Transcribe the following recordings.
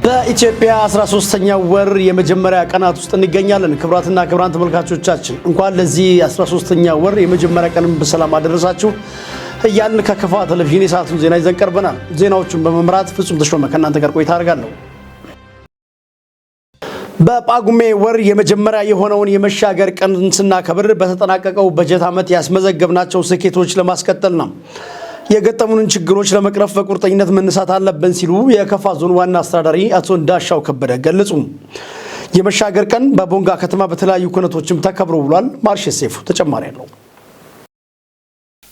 በኢትዮጵያ 13ኛ ወር የመጀመሪያ ቀናት ውስጥ እንገኛለን። ክቡራትና ክቡራን ተመልካቾቻችን፣ እንኳን ለዚህ 13ኛ ወር የመጀመሪያ ቀን በሰላም አደረሳችሁ እያልን ከከፋ ቴሌቪዥን የሰዓቱን ዜና ይዘን ቀርበናል። ዜናዎቹን በመምራት ፍጹም ተሾመ ከእናንተ ጋር ቆይታ አደርጋለሁ። በጳጉሜ ወር የመጀመሪያ የሆነውን የመሻገር ቀን ስናከብር በተጠናቀቀው በጀት ዓመት ያስመዘገብናቸው ስኬቶች ለማስቀጠል ነው፣ የገጠሙንን ችግሮች ለመቅረፍ በቁርጠኝነት መነሳት አለብን ሲሉ የከፋ ዞን ዋና አስተዳዳሪ አቶ እንዳሻው ከበደ ገለጹ። የመሻገር ቀን በቦንጋ ከተማ በተለያዩ ኩነቶችም ተከብሮ ውሏል። ማርሽ ሴፉ ተጨማሪ አለው።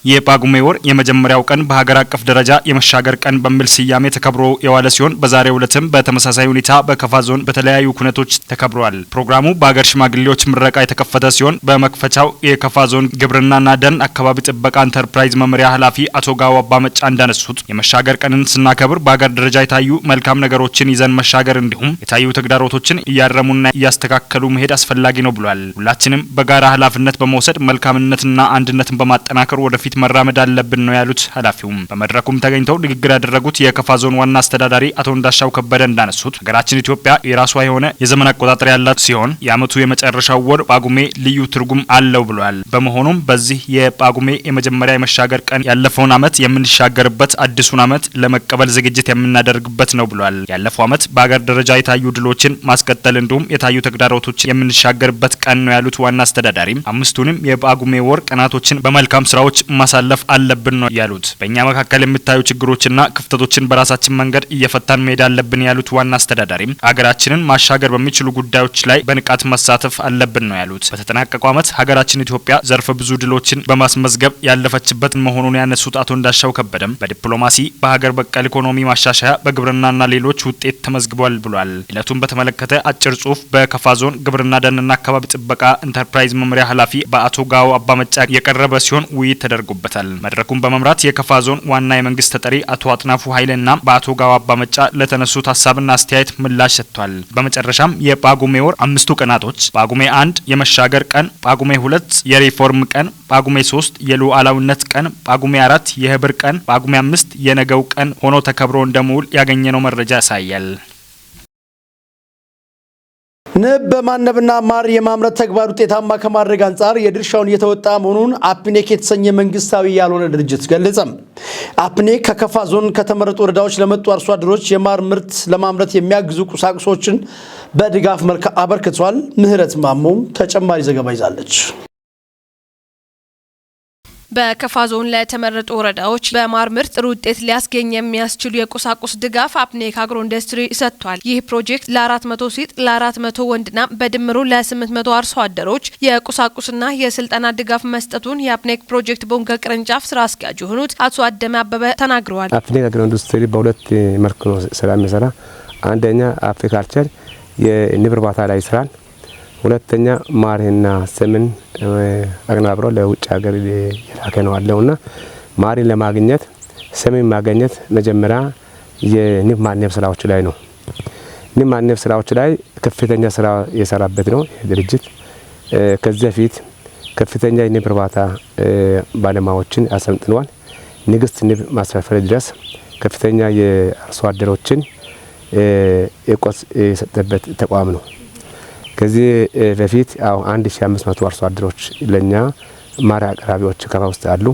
የጳጉሜ ወር የመጀመሪያው ቀን በሀገር አቀፍ ደረጃ የመሻገር ቀን በሚል ስያሜ ተከብሮ የዋለ ሲሆን፣ በዛሬው ዕለትም በተመሳሳይ ሁኔታ በከፋ ዞን በተለያዩ ኩነቶች ተከብሯል። ፕሮግራሙ በሀገር ሽማግሌዎች ምረቃ የተከፈተ ሲሆን፣ በመክፈቻው የከፋ ዞን ግብርናና ደን አካባቢ ጥበቃ ኢንተርፕራይዝ መምሪያ ኃላፊ አቶ ጋው አባመጫ እንዳነሱት፣ የመሻገር ቀንን ስናከብር በሀገር ደረጃ የታዩ መልካም ነገሮችን ይዘን መሻገር እንዲሁም የታዩ ተግዳሮቶችን እያረሙና እያስተካከሉ መሄድ አስፈላጊ ነው ብሏል። ሁላችንም በጋራ ኃላፊነት በመውሰድ መልካምነትና አንድነትን በማጠናከር ወደፊት መራመድ አለብን ነው ያሉት ኃላፊውም። በመድረኩም ተገኝተው ንግግር ያደረጉት የከፋ ዞን ዋና አስተዳዳሪ አቶ እንዳሻው ከበደ እንዳነሱት፣ ሀገራችን ኢትዮጵያ የራሷ የሆነ የዘመን አቆጣጠር ያላት ሲሆን የዓመቱ የመጨረሻው ወር ጳጉሜ ልዩ ትርጉም አለው ብሏል። በመሆኑም በዚህ የጳጉሜ የመጀመሪያ የመሻገር ቀን ያለፈውን ዓመት የምንሻገርበት፣ አዲሱን ዓመት ለመቀበል ዝግጅት የምናደርግበት ነው ብሏል። ያለፈው ዓመት በሀገር ደረጃ የታዩ ድሎችን ማስቀጠል እንዲሁም የታዩ ተግዳሮቶችን የምንሻገርበት ቀን ነው ያሉት ዋና አስተዳዳሪም፣ አምስቱንም የጳጉሜ ወር ቀናቶችን በመልካም ስራዎች ማሳለፍ አለብን ነው ያሉት። በእኛ መካከል የሚታዩ ችግሮችና ክፍተቶችን በራሳችን መንገድ እየፈታን መሄድ አለብን ያሉት ዋና አስተዳዳሪም፣ ሀገራችንን ማሻገር በሚችሉ ጉዳዮች ላይ በንቃት መሳተፍ አለብን ነው ያሉት። በተጠናቀቀው ዓመት ሀገራችን ኢትዮጵያ ዘርፈ ብዙ ድሎችን በማስመዝገብ ያለፈችበት መሆኑን ያነሱት አቶ እንዳሻው ከበደም፣ በዲፕሎማሲ፣ በሀገር በቀል ኢኮኖሚ ማሻሻያ፣ በግብርናና ሌሎች ውጤት ተመዝግቧል ብሏል። ዕለቱን በተመለከተ አጭር ጽሁፍ በከፋ ዞን ግብርና ደንና አካባቢ ጥበቃ ኢንተርፕራይዝ መምሪያ ኃላፊ በአቶ ጋው አባመጫ የቀረበ ሲሆን ውይይት ተደርጎበታል። መድረኩን በመምራት የከፋ ዞን ዋና የመንግስት ተጠሪ አቶ አጥናፉ ኃይሌና በአቶ ጋው አባመጫ ለተነሱት ሀሳብና አስተያየት ምላሽ ሰጥቷል። በመጨረሻም የጳጉሜ ወር አምስቱ ቀናቶች ጳጉሜ 1 የመሻገር ቀን፣ ጳጉሜ 2 የሪፎርም ቀን፣ ጳጉሜ 3 የሉዓላዊነት ቀን፣ ጳጉሜ 4 የህብር ቀን፣ ጳጉሜ 5 የነገው ቀን ሆኖ ተከብሮ እንደሚውል ያገኘነው መረጃ ያሳያል። ንብ በማነብና ማር የማምረት ተግባር ውጤታማ ከማድረግ አንጻር የድርሻውን እየተወጣ መሆኑን አፕኔክ የተሰኘ መንግስታዊ ያልሆነ ድርጅት ገለጸ። አፕኔክ ከከፋ ዞን ከተመረጡ ወረዳዎች ለመጡ አርሶ አደሮች የማር ምርት ለማምረት የሚያግዙ ቁሳቁሶችን በድጋፍ መልክ አበርክቷል። ምህረት ማሞ ተጨማሪ ዘገባ ይዛለች። በከፋ ዞን ለተመረጡ ወረዳዎች በማር ምርት ጥሩ ውጤት ሊያስገኝ የሚያስችሉ የቁሳቁስ ድጋፍ አፕኔክ አግሮ ኢንዱስትሪ ሰጥቷል። ይህ ፕሮጀክት ለ400 ሴት፣ ለ400 ወንድና በድምሩ ለ800 አርሶ አደሮች የቁሳቁስና የስልጠና ድጋፍ መስጠቱን የአፕኔክ ፕሮጀክት ቦንጋ ቅርንጫፍ ስራ አስኪያጅ የሆኑት አቶ አደመ አበበ ተናግረዋል። አፕኔክ አግሮ ኢንዱስትሪ በሁለት መልክ ነው ስራ የሚሰራ። አንደኛ apiculture የንብ እርባታ ላይ ይሰራል። ሁለተኛ ማርና ሰምን አቀነባብሮ ለውጭ ሀገር የላከ ነው አለውና፣ ማርን ለማግኘት ሰምን ማግኘት መጀመሪያ የንብ ማነብ ስራዎች ላይ ነው። ንብ ማነብ ስራዎች ላይ ከፍተኛ ስራ የሰራበት ነው ድርጅት። ከዚህ በፊት ከፍተኛ የንብ እርባታ ባለሙያዎችን አሰልጥኗል። ንግስት ንብ ማስፈልፈል ድረስ ከፍተኛ የአርሶ አደሮችን እውቀት የሰጠበት ተቋም ነው። ከዚህ በፊት አሁን 1500 አርሶ አደሮች ለኛ ማር አቅራቢዎች ከፋ ውስጥ አሉ።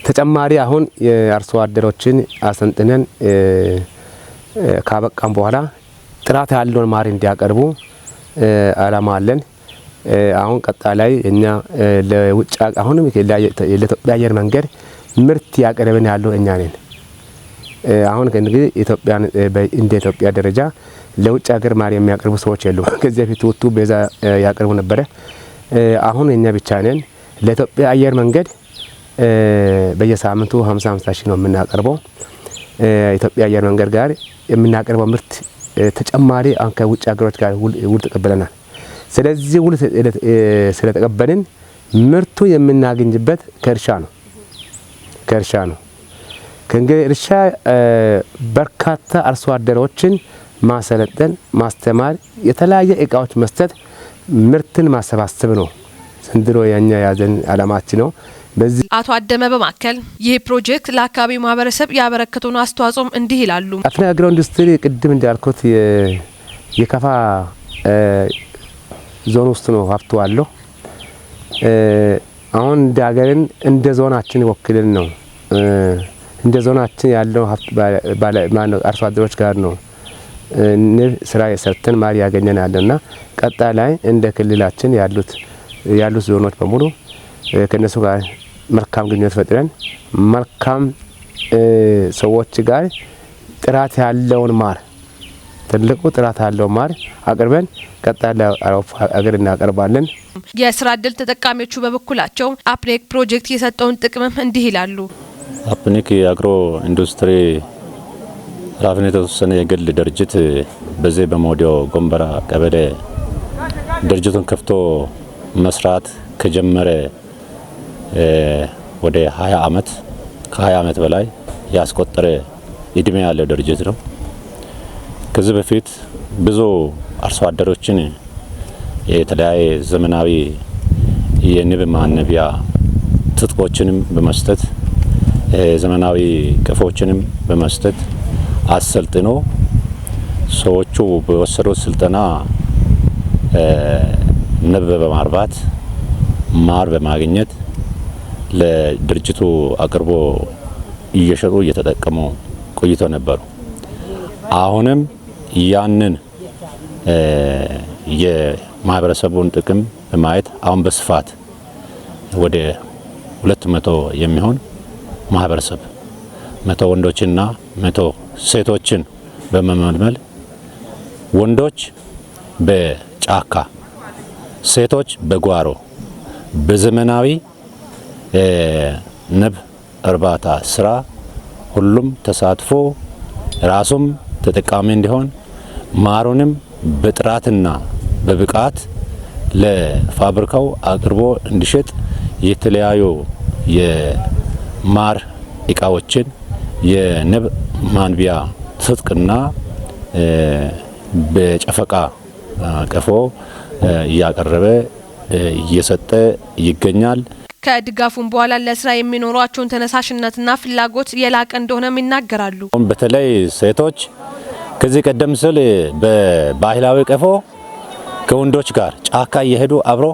ተጨማሪ አሁን የአርሶ አደሮችን አሰልጥነን ካበቃም በኋላ ጥራት ያለውን ማር እንዲያቀርቡ አላማ አለን። አሁን ቀጣይ ላይ እኛ ለውጭ አሁንም ለኢትዮጵያ አየር መንገድ ምርት ያቀረብን ያለው እኛ ነን። አሁን እንግዲህ ኢትዮጵያን እንደ ኢትዮጵያ ደረጃ ለውጭ ሀገር ማር የሚያቀርቡ ሰዎች የሉም። ከዚህ በፊት ውቱ ቤዛ ያቀርቡ ነበረ። አሁን እኛ ብቻ ነን። ለኢትዮጵያ አየር መንገድ በየሳምንቱ 50 50 ሺህ ነው የምናቀርበው። ኢትዮጵያ አየር መንገድ ጋር የምናቀርበው ምርት ተጨማሪ አሁን ከውጭ ሀገሮች ጋር ውል ተቀብለናል። ስለዚህ ውል ስለተቀበልን ምርቱ የምናገኝበት ከእርሻ ነው። ከእንግዲህ እርሻ በርካታ አርሶ አደሮችን ማሰለጠን፣ ማስተማር፣ የተለያየ እቃዎች መስጠት፣ ምርትን ማሰባሰብ ነው። ዘንድሮ የኛ ያዘን አላማችን ነው። በዚህ አቶ አደመ በማከል ይህ ፕሮጀክት ለአካባቢው ማህበረሰብ ያበረከተውን አስተዋጽኦም እንዲህ ይላሉ። አፍኔክ አግሮ ኢንዱስትሪ ቅድም እንዳልኩት የከፋ ዞን ውስጥ ነው ሀብቱ አለው። አሁን እንደ ሀገርን እንደ ዞናችን ወክልን ነው፣ እንደ ዞናችን ያለው ሀብት ባለ ማነው አርሶ አደሮች ጋር ነው ንብ ስራ የሰርተን ማር ያገኘን ያለና ቀጣይ ላይ እንደ ክልላችን ያሉት ዞኖች በሙሉ ከነሱ ጋር መልካም ግንኙነት ፈጥረን መልካም ሰዎች ጋር ጥራት ያለውን ማር፣ ትልቁ ጥራት ያለው ማር አቅርበን ቀጣይ ለአውሮፓ ሀገር እናቀርባለን። የስራ እድል ተጠቃሚዎቹ በበኩላቸው አፕኔክ ፕሮጀክት የሰጠውን ጥቅምም እንዲህ ይላሉ። አፕኒክ የአግሮ ኢንዱስትሪ ኃላፊነቱ የተወሰነ የግል ድርጅት በዚህ በሞዲዮ ጎንበራ ቀበሌ ድርጅቱን ከፍቶ መስራት ከጀመረ ወደ 20 አመት፣ ከ20 አመት በላይ ያስቆጠረ እድሜ ያለው ድርጅት ነው። ከዚህ በፊት ብዙ አርሶ አደሮችን የተለያየ ዘመናዊ የንብ ማነቢያ ትጥቆችንም በመስጠት፣ ዘመናዊ ቀፎችንም በመስጠት አሰልጥኖ ሰዎቹ በወሰዱት ስልጠና ንብ በማርባት ማር በማግኘት ለድርጅቱ አቅርቦ እየሸጡ እየተጠቀሙ ቆይቶ ነበሩ። አሁንም ያንን የማህበረሰቡን ጥቅም በማየት አሁን በስፋት ወደ 200 የሚሆን ማህበረሰብ፣ 100 ወንዶችና 100 ሴቶችን በመመልመል ወንዶች በጫካ ሴቶች በጓሮ በዘመናዊ ንብ እርባታ ስራ ሁሉም ተሳትፎ ራሱም ተጠቃሚ እንዲሆን፣ ማሩንም በጥራትና በብቃት ለፋብሪካው አቅርቦ እንዲሸጥ የተለያዩ የማር እቃዎችን፣ የንብ ማንቢያ ትጥቅና በጨፈቃ ቀፎ እያቀረበ እየሰጠ ይገኛል። ከድጋፉም በኋላ ለስራ የሚኖሯቸውን ተነሳሽነትና ፍላጎት የላቀ እንደሆነም ይናገራሉ። በተለይ ሴቶች ከዚህ ቀደም ስል በባህላዊ ቀፎ ከወንዶች ጋር ጫካ እየሄዱ አብሮ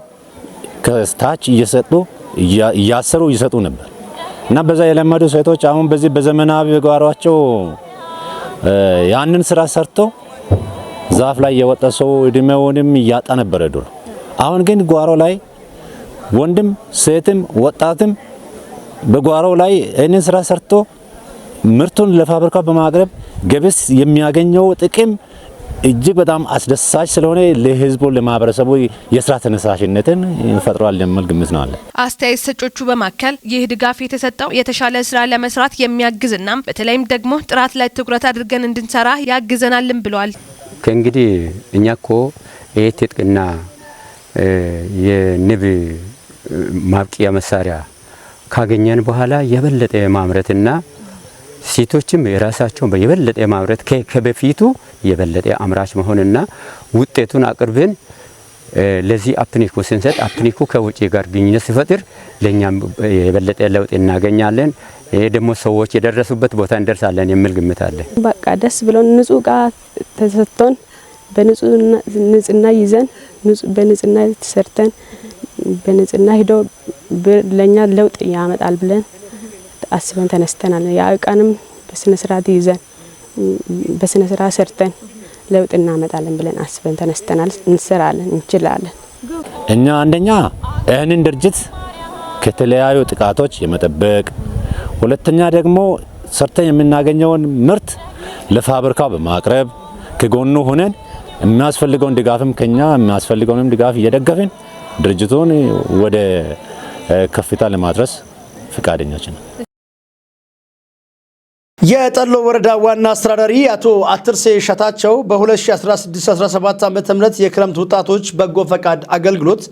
ከታች እየሰጡ እያሰሩ እየሰጡ ነበር እና በዛ የለመዱ ሴቶች አሁን በዚህ በዘመናዊ በጓሯቸው ያንን ስራ ሰርቶ ዛፍ ላይ የወጣ ሰው እድሜውንም እያጣ ነበረ ድሮ። አሁን ግን ጓሮ ላይ ወንድም ሴትም ወጣትም በጓሮው ላይ ይህንን ስራ ሰርቶ ምርቱን ለፋብሪካ በማቅረብ ገብስ የሚያገኘው ጥቅም እጅግ በጣም አስደሳች ስለሆነ ለህዝቡ ለማህበረሰቡ የስራ ተነሳሽነትን ፈጥሯል የሚል ግምት ነው አለ። አስተያየት ሰጮቹ በማከል ይህ ድጋፍ የተሰጠው የተሻለ ስራ ለመስራት የሚያግዝና በተለይም ደግሞ ጥራት ላይ ትኩረት አድርገን እንድንሰራ ያግዘናልም ብለዋል። ከእንግዲህ እኛ ኮ ይህ ትጥቅና የንብ ማብቂያ መሳሪያ ካገኘን በኋላ የበለጠ ማምረትና ሴቶችም የራሳቸውን የበለጠ ማምረት፣ ከበፊቱ የበለጠ አምራች መሆንና ውጤቱን አቅርበን ለዚህ አፕኒኩ ስንሰጥ አፕኒኩ ከውጭ ጋር ግንኙነት ሲፈጥር ለእኛም የበለጠ ለውጥ እናገኛለን። ይሄ ደግሞ ሰዎች የደረሱበት ቦታ እንደርሳለን የሚል ግምት አለ። በቃ ደስ ብሎን ንጹህ እቃ ተሰጥቶን በንጹህ ንጽህና ይዘን በንጽህና ተሰርተን በንጽህና ሂዶ ለኛ ለውጥ ያመጣል ብለን አስበን ተነስተናል። ያ እቃንም በስነ ስርዓት ይዘን በስነ ስርዓት ሰርተን ለውጥ እናመጣለን ብለን አስበን ተነስተናል። እንሰራለን፣ እንችላለን። እኛ አንደኛ ይህንን ድርጅት ከተለያዩ ጥቃቶች የመጠበቅ፣ ሁለተኛ ደግሞ ሰርተን የምናገኘውን ምርት ለፋብሪካው በማቅረብ ከጎኑ ሆነን የሚያስፈልገውን ድጋፍም ከኛ የሚያስፈልገውንም ድጋፍ እየደገፍን ድርጅቱን ወደ ከፍታ ለማድረስ ፍቃደኞች ነው። የጠሎ ወረዳ ዋና አስተዳዳሪ አቶ አትርሴ ሸታቸው በ2016-17 ዓ.ም የክረምት ወጣቶች በጎ ፈቃድ አገልግሎት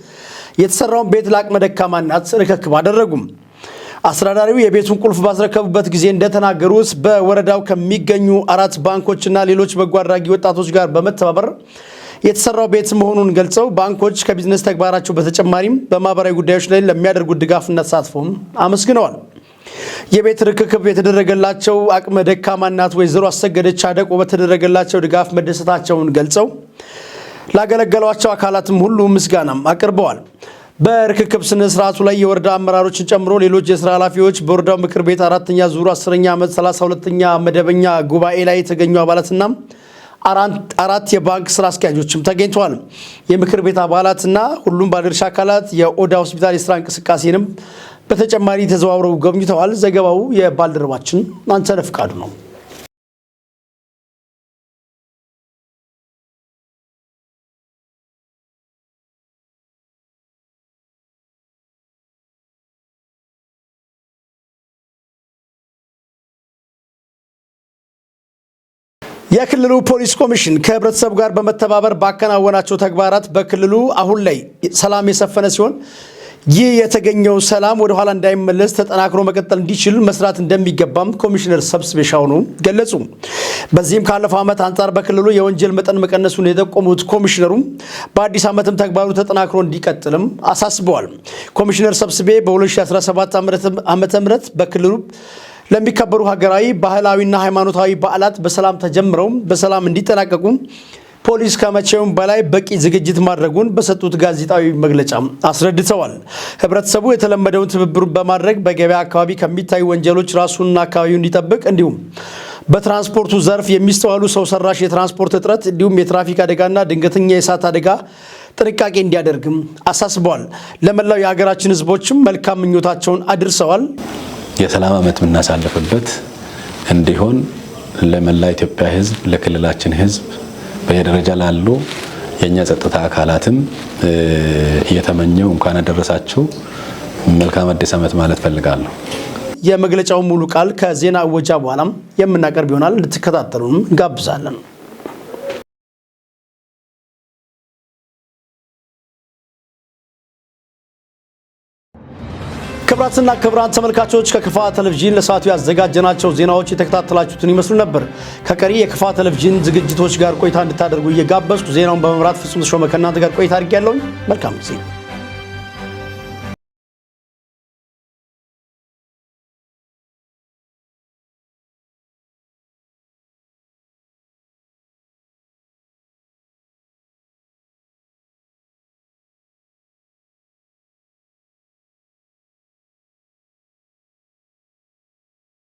የተሰራውን ቤት ለአቅመ ደካማ እናት ርክክብ አደረጉም። አስተዳዳሪው የቤቱን ቁልፍ ባስረከቡበት ጊዜ እንደተናገሩት በወረዳው ከሚገኙ አራት ባንኮችና ሌሎች በጎ አድራጊ ወጣቶች ጋር በመተባበር የተሰራው ቤት መሆኑን ገልጸው ባንኮች ከቢዝነስ ተግባራቸው በተጨማሪም በማህበራዊ ጉዳዮች ላይ ለሚያደርጉት ድጋፍና ተሳትፎም አመስግነዋል። የቤት ርክክብ የተደረገላቸው አቅመ ደካማ እናት ወይዘሮ አሰገደች አደቆ በተደረገላቸው ድጋፍ መደሰታቸውን ገልጸው ላገለገሏቸው አካላትም ሁሉ ምስጋናም አቅርበዋል። በርክክብ ስነ ስርዓቱ ላይ የወረዳ አመራሮችን ጨምሮ ሌሎች የስራ ኃላፊዎች፣ በወረዳው ምክር ቤት 4ኛ ዙር 10ኛ ዓመት 32ኛ መደበኛ ጉባኤ ላይ የተገኙ አባላትና 4 የባንክ ስራ አስኪያጆችም ተገኝተዋል። የምክር ቤት አባላትና ሁሉም ባለድርሻ አካላት የኦዳ ሆስፒታል የስራ እንቅስቃሴንም በተጨማሪ ተዘዋውረው ጎብኝተዋል። ዘገባው የባልደረባችን አንተነህ ፍቃዱ ነው። የክልሉ ፖሊስ ኮሚሽን ከህብረተሰቡ ጋር በመተባበር ባከናወናቸው ተግባራት በክልሉ አሁን ላይ ሰላም የሰፈነ ሲሆን ይህ የተገኘው ሰላም ወደ ኋላ እንዳይመለስ ተጠናክሮ መቀጠል እንዲችል መስራት እንደሚገባም ኮሚሽነር ሰብስቤ ሻውኑ ገለጹ። በዚህም ካለፈው ዓመት አንጻር በክልሉ የወንጀል መጠን መቀነሱን የጠቆሙት ኮሚሽነሩ በአዲስ ዓመትም ተግባሩ ተጠናክሮ እንዲቀጥልም አሳስበዋል። ኮሚሽነር ሰብስቤ በ2017 ዓመተ ምህረት በክልሉ ለሚከበሩ ሀገራዊ ባህላዊና ሃይማኖታዊ በዓላት በሰላም ተጀምረው በሰላም እንዲጠናቀቁ ፖሊስ ከመቼውም በላይ በቂ ዝግጅት ማድረጉን በሰጡት ጋዜጣዊ መግለጫ አስረድተዋል። ህብረተሰቡ የተለመደውን ትብብሩን በማድረግ በገበያ አካባቢ ከሚታዩ ወንጀሎች ራሱንና አካባቢውን እንዲጠብቅ እንዲሁም በትራንስፖርቱ ዘርፍ የሚስተዋሉ ሰው ሰራሽ የትራንስፖርት እጥረት እንዲሁም የትራፊክ አደጋና ድንገተኛ የእሳት አደጋ ጥንቃቄ እንዲያደርግም አሳስበዋል። ለመላው የሀገራችን ህዝቦችም መልካም ምኞታቸውን አድርሰዋል። የሰላም ዓመት የምናሳልፍበት እንዲሆን ለመላ ኢትዮጵያ ህዝብ፣ ለክልላችን ህዝብ፣ በየደረጃ ላሉ የኛ ጸጥታ አካላትም እየተመኘው እንኳን አደረሳችሁ መልካም አዲስ ዓመት ማለት ፈልጋለሁ። የመግለጫው ሙሉ ቃል ከዜና እወጃ በኋላም የምናቀርብ ይሆናል። እንድትከታተሉን እንጋብዛለን። ክብራትና ክብራን ተመልካቾች ከከፋ ቴሌቪዥን ለሰዓቱ ያዘጋጀናቸው ዜናዎች የተከታተላችሁትን ይመስሉ ነበር። ከቀሪ የከፋ ቴሌቪዥን ዝግጅቶች ጋር ቆይታ እንድታደርጉ እየጋበዝኩ ዜናውን በመምራት ፍጹም ተሾመ ከእናንተ ጋር ቆይታ አድርጌያለሁኝ። መልካም ጊዜ።